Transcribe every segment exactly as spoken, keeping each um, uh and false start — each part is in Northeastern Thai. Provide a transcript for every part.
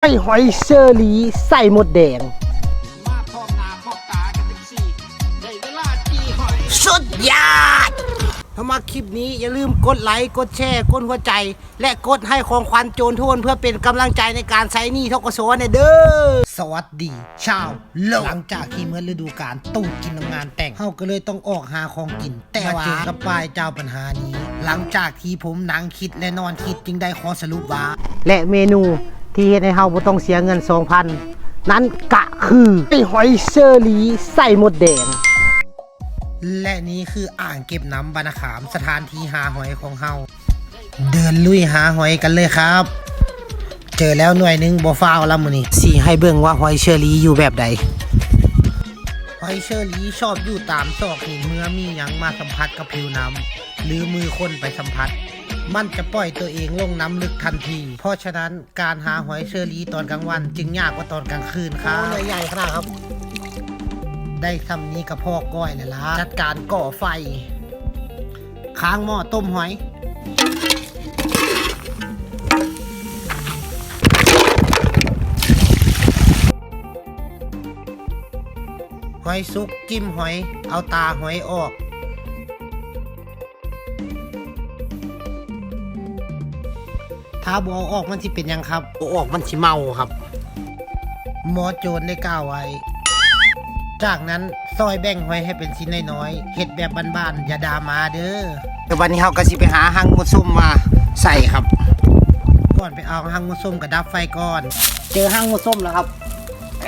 ไอ้หอยเชอรี่ใส่มดแดง สุดยอด ถ้ามักคลิปนี้อย่าลืมกดไลค์ กดแชร์ กดหัวใจ และกดให้ของขวัญโจรโทน เพื่อเป็นกำลังใจในการใช้หนี้ ธ.ก.ส. เนี่ยเด้อ สวัสดีชาวโลก หลังจากที่เมื่อฤดูกาลตูดกินน้ำงานแต่ง เฮาก็เลยต้องออกหาของกิน แต่ว่ามาเจอกับป้ายเจ้าปัญหานี้ หลังจากที่ผมนั่งคิดและนอนคิดจึงได้ข้อสรุปว่า และเมนูที่เฮ็ดให้เฮาบ่ต้องเสียเงิน สองพัน นั้นก็คือไอ้หอยเชอรี่ใส่มดแดง และนี่คืออ่างเก็บน้ำบ้านนาขาม สถานที่หาหอยของเฮา เดินลุยหาหอยกันเลยครับ เจอแล้วหน่วยหนึ่ง บ่ฟ้าวละมื้อนี้ สิให้เบิ่งว่าหอยเชอรี่อยู่แบบใด หอยเชอรี่ชอบอยู่ตามซอกหิน เมื่อมีหยังมาสัมผัสกับผิวน้ำ หรือมือคนไปสัมผัส มันจะปล่อยตัวเองลงน้ำลึกทันที เพราะฉะนั้นการหาหอยเชอรี่ตอนกลางวันจึงยากกว่าตอนกลางคืนครับ โอ้ย ใหญ่ขนาดครับ ได้ส่ำนี้ก็พอก้อยแล้วล่ะ จัดการก่อไฟ ค้างหม้อต้มหอย หอยสุกจิ้มหอย เอาตาหอยออก ถ้าบ่เอาออกมันสิเป็นหยังครับ บ่ออกมันสิเมาครับ หมอโจรได้กล่าวไว้ จากนั้นซอยแบ่งหอยให้เป็นชิ้นน้อยๆ เฮ็ดแบบบ้านๆ อย่าด่าหมาเด้อ เดี๋ยววันนี้เฮาก็สิไปหาหางมดส้มมาใส่ครับ ก่อนไปเอาหางมดส้มก็ดับไฟก่อน เจอหางมดส้มแล้วครับ แหม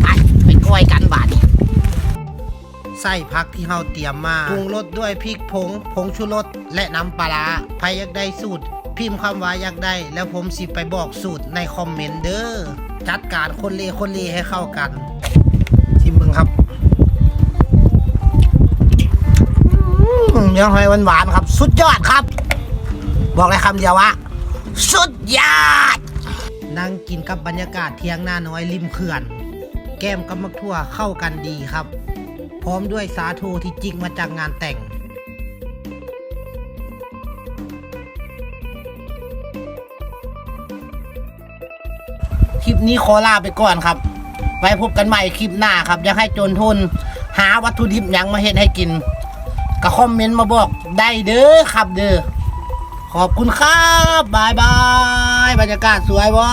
ไป ไปก้อยกันบาดนี้ ใส่ผักที่เฮาเตรียมมา ปรุงรสด้วยพริกผง ผงชูรส และน้ำปลาร้า ใผอยากได้สูตร พิมพ์คำว่าอยากได้ แล้วผมสิไปบอกสูตรในคอมเมนต์เด้อ จัดการคนเลคนเลให้เข้ากัน ชิมเบิ่งครับ อืม เนื้อหอยหวานๆครับ สุดยอดครับ บอกได้คำเดียวว่า สุดยอด นั่งกินกับบรรยากาศเถียงนาน้อยริมเขื่อน แกล้มกับหมากถั่วเข้ากันดีครับ พร้อมด้วยสาโทที่จิกมาจากงานแต่ง คลิปนี้ขอลาไปก่อนครับ ไว้พบกันใหม่คลิปหน้าครับ อยากให้โจรโทนหาวัตถุดิบหยังมาเฮ็ดให้กิน ก็คอมเมนต์มาบอกได้เด้อครับเด้อ ขอบคุณครับ บ๊ายบาย บรรยากาศสวยบ่